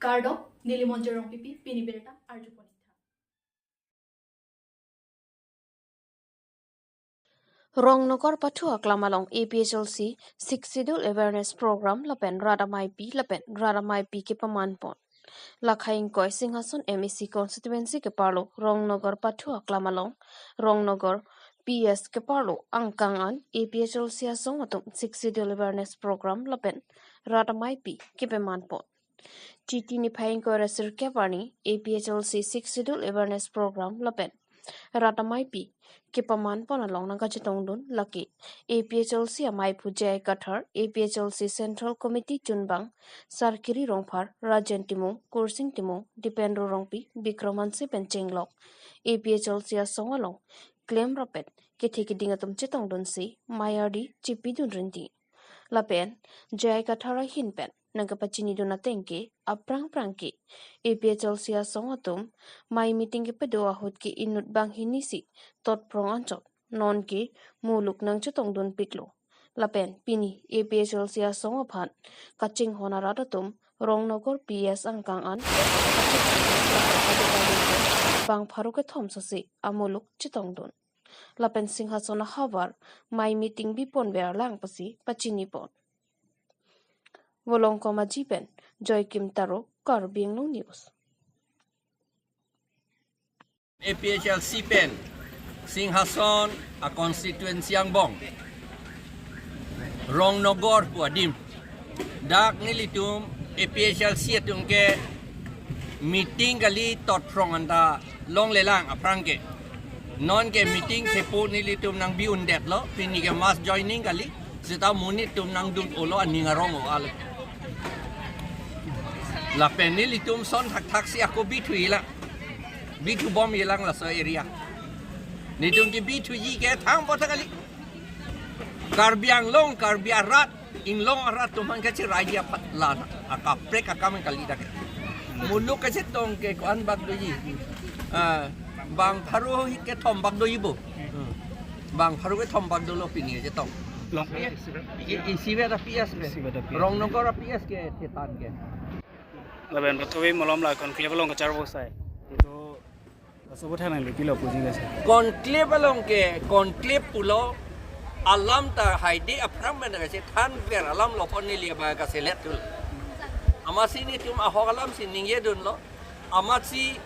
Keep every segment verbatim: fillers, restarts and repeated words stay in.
Kardom, neli Monjir Rongpipi, pini birta arjupon-ik tha. Rongnogar pathu aklam along A P H L C Sixth Schedule Awareness Program lapen rat amaipi lapen rat amaipi kepamanpon. Lakhai ingkoi Singhason M A C constituency keparlo Rongnogar pathu aklam along Rongnogar P S keparlo angkang an A P H L C asong atum Sixth Schedule Awareness Program lapen rat amaipi kepamanpon. Chiti niphai ingkoi ra sirkep arni A P H L C Sixth Schedule Awareness Program lapen rat amaipi kepamanpon along nangkachetongdun lake A P H L C amaiphu J I Kathar, A P H L C Central Committee chunbang Sarkiri Rongphar, Rajen Timung, Kursing Timung, Dipendro Rongpi, Bikram Hanse pen chenglok A P H L C asong along klem rapet kethe keding atum chetongdunsi mei ardi chipidun rinti. Lapen J I Kathar ahin pen nangkepachinidun ateng ke aphrang phrang ke A P H L C asong atum mei meeting kepedo ahut ke inut banghini si totphrong anchot non ke muluk nangchetongdunpiklo. Lapen pini A P H L C asong aphan kachinghon arat atum Rongnogar P S angkang an bang pharo kethom sose amuluk chetongdun. Lapen Singhason ahavar mei meeting biponver lang pusi pachinipon. Volongkom Aji pen Joykim Taro, Karbi Anglong News. A P H L C pen Singhason a constituency angbong Rongnogar pu adim dak nelitum A P H L C atum ke meeting kali totphrong anta longlelang aphrang ke. Non ke meeting thepo nelitum nangbi-undetlo, pini ke mass joining kali, seta monit atum nangdun-olo aning arong-o ale. Lapen nelitum son thakthak si ako bithuilang. Bithubom-ilang laso area. Nelitum kebithuji ke thang po tha kali. Karbi Anglong, Karbi arat, inglong arat atum aphan kachiraiji aphan la akaprek akam kali dak. Muluk kachetong ke ko-an bak doji. Ah, bang pharo hi kethom bak doji bo. Hmm. Bang pharo kethom bak dolo pini kachetong. Long. I, isivet a P S ke. Isivet a P S. Rongnogar a P S ke thetan ke. Lapen pathu malom la conclave along kacharvo sai. To Laso aputhak nangli pilo puji kasa. Conclave along ke, conclave pulo alam ta haide aphrang pen kachethanver alam lo pon neli abang kaselet tul. Amatsi nelitum ahok alam si ningjedunlo. Amatsi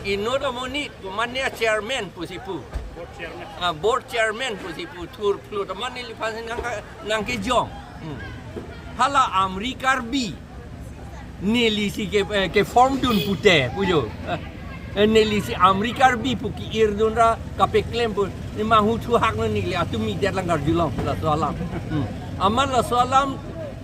inut amonit, komatne chairman pusi pu. Board chairman. Ah, board chairman pusi pu. Thurphlut amat neliphan si nangka-, nangkejong. Hmm. Hala Amri Karbi neli si ke, eh, ke form dun pute, pujo. Eh, neli si Amri Karbi pu ke-irdun ra kapeklem pu. Ne manghu thuhak lo neli atum mi det lang karjulong laso alam. Hmm. Amat laso alam,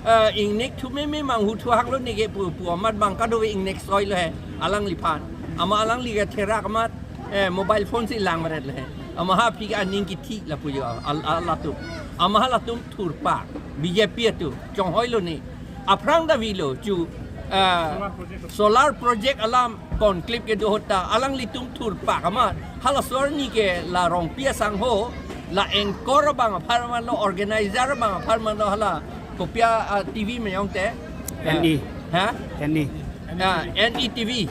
eh, ingnek thu meme manghu thuhak lo neke pu, pu amat bang kadokave ingnek soi lo he. Alangliphan. Amat alangli ke therak amat, eh, mobile phone si lang meret lo he. Amat ha aphi ke aning kithi lapujo. Al-, al-, latum. Amat ha latum thurpak. B J P atum. Chonghoi lo ne. Aphrang ta avelo chu, ah, solar project alam conclave kedo ahut ta alanglitum thurpak amat. Hala sorni ke la Rongpi asangho, la anchor abang apharman lo, organizer abang apharman lo hala kopi a, ah, T V meyong te. N E. Ha? N E. Ah, N E T V.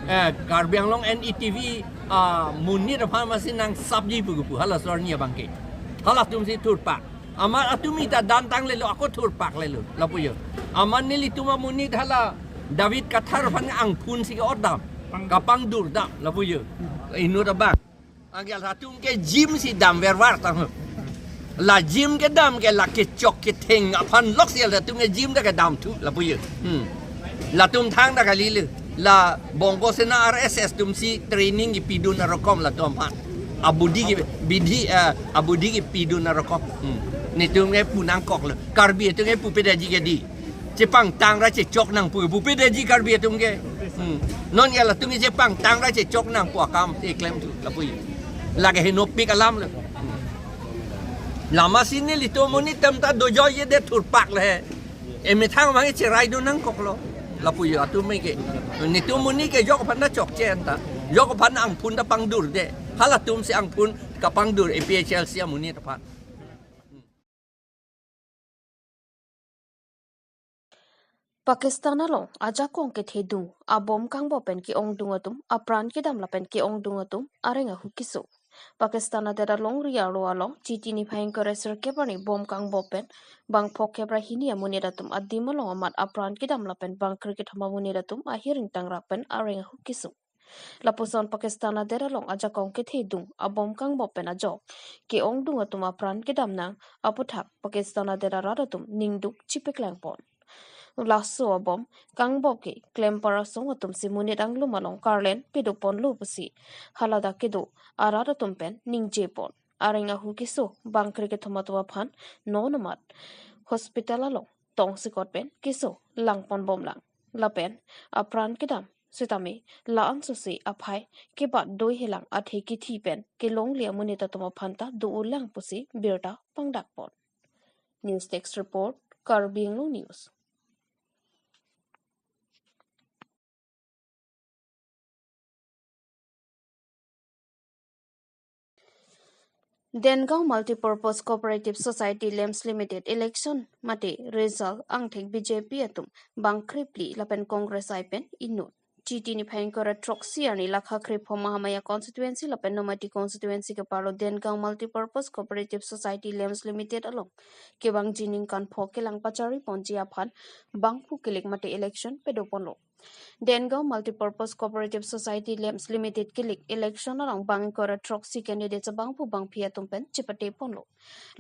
Ah, Karbi Anglong N E T V, ah, monit apharman si nangsapji pu kepu hala sorni abang ke. Halatum si thurpak. Amat atum ita dantang lelo, ako thurpak lelo, lapujo. Amat nelitum amonit hala David Kathar aphan angphun si ke-otdam, kapangdurdam, lapujo. Inut abang. Anke latum ke gym si damvervar tang. La gym kedam ke la kechok ketheng aphan lok si latum ke gym ta kedam thu, lapujo. Hmm. Latum thangta kali le. La Bongo Sena R S S atum si training kepidun arokom latum aphan. Abudi ke bidi, eh, abudi kepidun arokom. Hmm. Netum ke pu nangkok lo. Karbi atum ke pupedaji ke di. Chepangtang ra chechok nangpu, pupedaji Karbi atum ke. Hmm. Non ke latum ke chepangtang ra chechok nangpu akam keklem thu lapu. Lake henopik alam lo. Hmm. Amatsi nelitum amonit atum ta dojoijedet thurpak le he. Emethang abang cheraidun nangkok lo. Lapujo atum ke. Netum amonit ke jok aphan ta chokche anta. Jok aphan angphun ta pangdurde. Halatum si angphun kapangdur A P H L C amonit aphan. Pakistan along ajakong kethedung abom kangbop pen ke-ongdung atum apran kedam lapen ke-ongdung atum areng ahu keso. Pakistan adet alongri arlo along Chiti niphai ingkoi ra sirkep arni bom kangbop pen bang phongkep ra hini amonit atum adim along amat apran kedam lapen bang kre kethom amonit atum ahiring tangrak pen areng ahu keso. Lapuson Pakistan adet along ajakong kethedung abom kangbop pen ajok ke-ongdung atum apran kedam nang aputhak Pakistan adet arat atum ningduk chipeklang pon. Laso abom kangbop ke klempar asong atum si monit anglum along karlen pedo ponlo pusi haladak kedo arat atum pen ningje pon. Areng ahu keso bang kre kethom atum aphan non amat hospital along tongsekot pen keso lang pon bom lang. Lapen apran kedam sitame la-an sose aphai kebat doi helang athe kithi pen kelongle amonit atum aphan ta do-o lang pusi birta pangdak pon. News Desk Report, Karbi Anglong News. Dengaon Multipurpose Cooperative Society Lamps Limited election mate result angthek B J P atum bang krephli lapen Congress I pen inut. Chiti niphai ingkoi ra throksi arni lakha krepho Mahamaya constituency lapen Nomati constituency keparlo Dengaon Multipurpose Cooperative Society Lamps Limited along kevangji ningkan pho kelang pachari ponji aphan bangphu kelik mate election pedo ponlo. Dengaon Multipurpose Cooperative Society Lamps Limited kelik election along bang ingkoi ra throksi candidates abangphu bangphi atum pen chepate ponlo.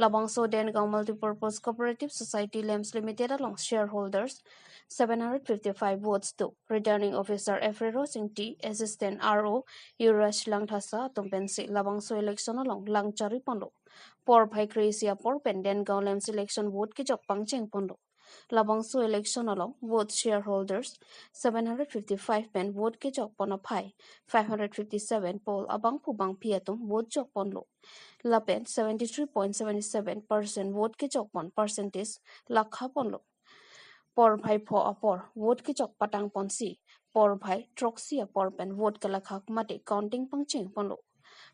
Labangso Dengaon Multipurpose Cooperative Society Lamps Limited along shareholders seven hundred fifty-five votes do. Returning Officer F Rerosing T, Assistant R O Yuvraj Langthasa atum pensi labangso election along lang chari ponlo. Porphai kre-isi apor pen Dengaon Lamps election vote kejok pangcheng ponlo. Labangso election along vote shareholders seven hundred fifty-five pen vote kejok pon aphai five hundred fifty-seven poll abangphu bangphi atum vote jok ponlo. Lapen seventy-three point seven seven percent vote kejok pon percentage lakha ponlo. Porphai pho apor vote kejok patang ponsi porphai throksi apor pen vote kalakhak mate counting pangcheng ponlo.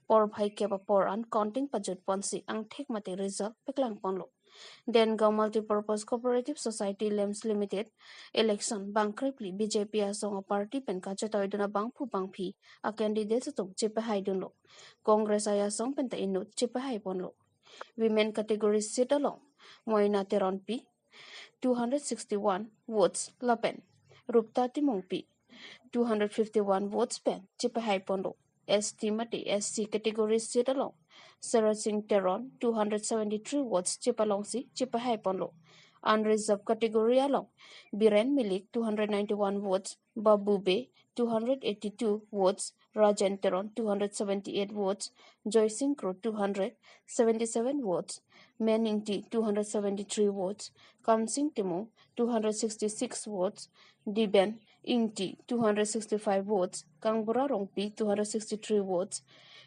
Porphai kep apor an counting pajut ponsi angthek mate result peklang ponlo. Dengaon Multipurpose Cooperative Society Lamps Limited election bang krephli B J P asong aparty pen kachetoidun abangphu bangphi a candidates atum chepahaidunlo. Congress I asong pen ta inut chepahai ponlo. Women category seat along Moina Teronpi two hundred sixty-one votes lapen Rupta Timungpi two hundred fifty-one votes pen chepahai ponlo. S T mate S C category seat along Sarasing Teron two hundred seventy-three votes chepalongsi chepahai ponlo. Unreserved category along Biren Milik two hundred ninety-one votes, Babu Bey two hundred eighty-two votes, Rajen Teron two hundred seventy-eight votes, Joysing Kro two hundred seventy-seven votes, Men Ingti two hundred seventy-three votes, Kamsing Timung two hundred sixty-six votes, Diben Ingti two hundred sixty-five votes, Kangbura Rongpi two hundred sixty-three votes,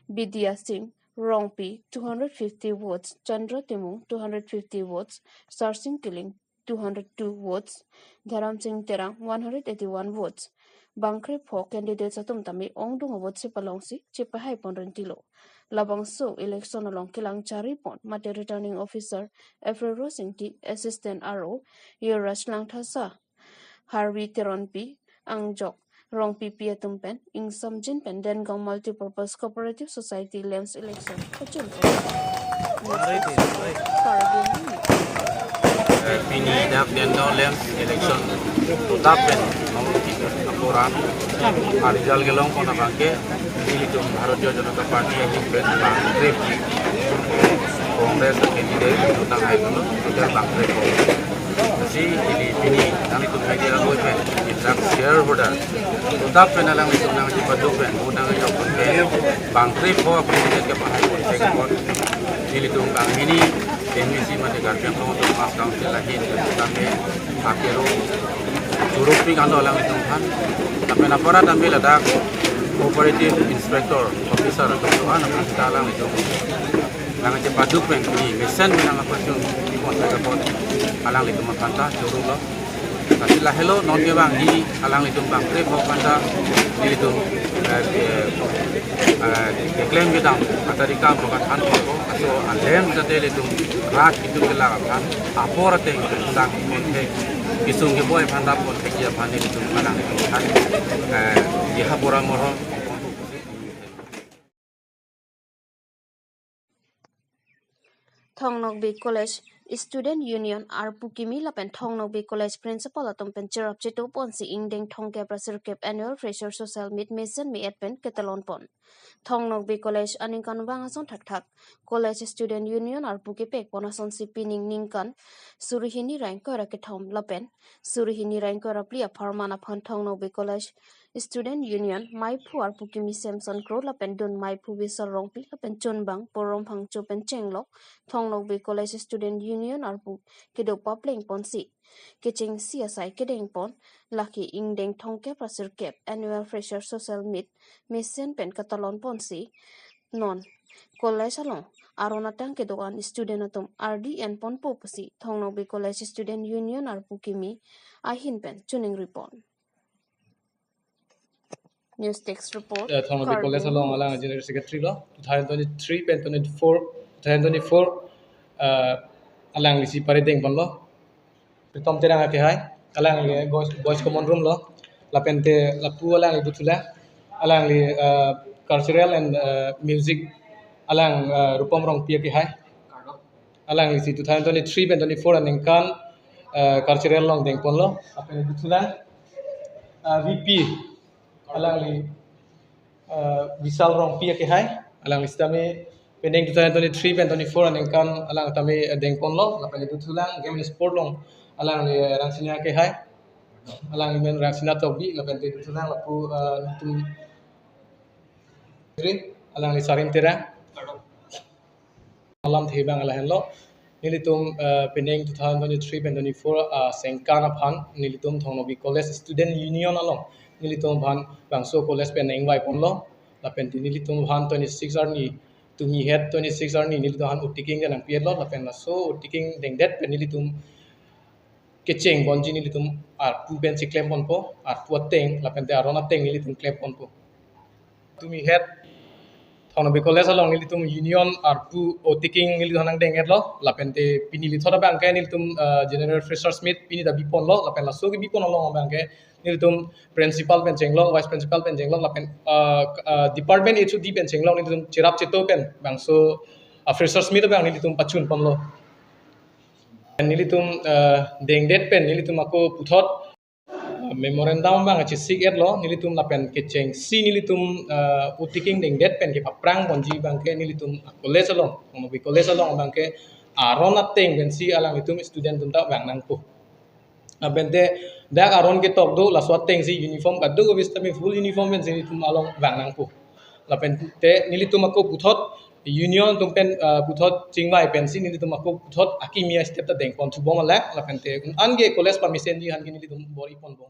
Bidya Sing Rongpi two hundred fifty votes, Chandra Timung two hundred fifty votes, Sarsing Killing two hundred two votes, Dharam Sing Terang one hundred eighty-one votes. Bang krepho candidates atum tame ongdung avote si palongsi chepahai pon rentilo. Labangso election along kelang chari pon mate returning officer F Rerosing T, Assistant R O Yuvraj Langthasa, Harvi Teronpi, Angjok Rongpipi atum pen ingsamjin pen Dengaon Multipurpose Cooperative Society Lamps election kachun. Pini dak Dengaon Lamps election tap pen nong apuran a result kelong pon abangke ilitum Bharatiya Janata Party ahin pen bang krep, Congress candidate tang hai pun bang krep. Si ili pini nanglitum hai dia loi pen, dak shareholder tap pen alanglitum nangchepaduk pen, vote nangjok pen, bang krepho candidate kepahai pon, ilitum kang mini M A C mate Karbi Anglong Autonomous Council ahin kami akero churuk pi kando alanglitum aphan. Tapi apara tame ladak operative inspector officer atum aphan, aphan ta alanglitum nangchepaduk pen, ini mesen pen nangpachun pon, alanglitum aphan ta churuklo. Lasi lahelo non kevangji alanglitum bangkrep aphan ta nelitum, eh, eh, eh, keklem kedam atari kam aphan thanpo, laso alem jate ilitum rat itum kelak aphan apor ateng tang ponthek, kesung keboi aphan ta ponthekji aphan nelitum alanglitum aphan, eh, diha pora morho. Thong Nokbe College Student Union arpu kimi lapen Thong Nokbe College Principal atum pen cherap cheto ponsi ingdeng thomkep ra sirkep Annual Fresher Social Meet mesen me-et pen ketalon pon. Thong Nokbe College aningkanvang ason thakthak College Student Union arpu kepek pon asonsi pining ningkan suri hini ra ingkoi ra kethom lapen suri hini ra ingkoi ra phli apharman aphan Thong Nokbe College Student Union maiphu arpu kimi Samson Kro lapen dun maiphu Bisal Rongpi lapen chunbang Porom Phangcho pen chenglok Thong Nokbe College Student Union arpu kedo papleng ponsi kechengsi asai kedeng pon, lake ingdeng thomkep ra sirkep Annual Fresher Social Meet mesen pen ketalon ponsi non college along aron atang kedo-an student atum ardi en ponpo pusi Thong Nokbe College Student Union arpu kimi ahin pen choningri pon. News Desk Report, uh, Thong Nokbe College along alang General Secretary lo, two thousand twenty-three pen twenty-four, two thousand twenty-four, uh, alanglisi pare deng ponlo. Pritom Terang akehai, alangli Boys, Boys Common Room lo, lapente lapu alangli duthulang, alangli, uh, Cultural and, uh, Music alang, uh, Rupom Rongpi akehai. Alanglisi two thousand twenty-three pen twenty-four aningkan, uh, Cultural along deng ponlo, lapen duthulang, uh, V P alangli, uh, Bisal Rongpi akehai, alangli sitame penang two thousand twenty-three pen twenty-four aningkan alang tame, uh, deng ponlo, lapen duthulang Game and Sport along alangli, uh, Rangsina akehai, alangli men Rangsina Tokbi, lapen duthulang lapu, uh, nelitum alangli Sarin Terang. Alam thebang alahenlo. Nelitum, eh, penang two thousand twenty-three pen twenty-four, ah, sengkan aphan nelitum Thong Nokbe College Student Union along nelitum aphan bangso college pen nangvai ponlo. Lapen te nelitum aphan twenty-six arni, tumi het twenty-six arni nelitum aphan otiking dan nangpi-etlo. Lapen laso otiking dengdet pen nelitum kecheng ponji nelitum arpu pensi klem ponpo, arpu ateng, lapente aron ateng nelitum klem ponpo. Tumi het Thong Nokbe College along nelitum union arpu otiking nelitum nangdeng-etlo, lapente pini lithot abangke nelitum, eh, General Freshers Meet pini ta bi ponlo, lapen laso kebi pon along abangke nelitum principal pen chenglok, vice principal pen chenglok, lapen, eh, eh, department H O D pen chenglok, nelitum cherap cheto pen bangso, eh, Freshers Meet abang nelitum pachun ponlo. Nelitum, eh, dengdet pen nelitum ako puthot, eh, memorandum abang chesik-etlo nelitum, lapen kechengsi nelitum, eh, otiking dengdet pen kepaphrang ponji abangke nelitum college along, Thong Nokbe College along abangke aron ateng pensi alanglitum student atum ta vang nangpo. Lapente dak aron ketok do, laso atengsi uniform kadokave sitame full uniform pensi nelitum along vang nangpo. Lapente nelitum ako puthot union atum pen, ah, puthot chingvai pensi nelitum ako puthot akimi a-step ta deng pon thubom alang, lapente anke college permission ji aphan ke nelitum bor-i ponbom.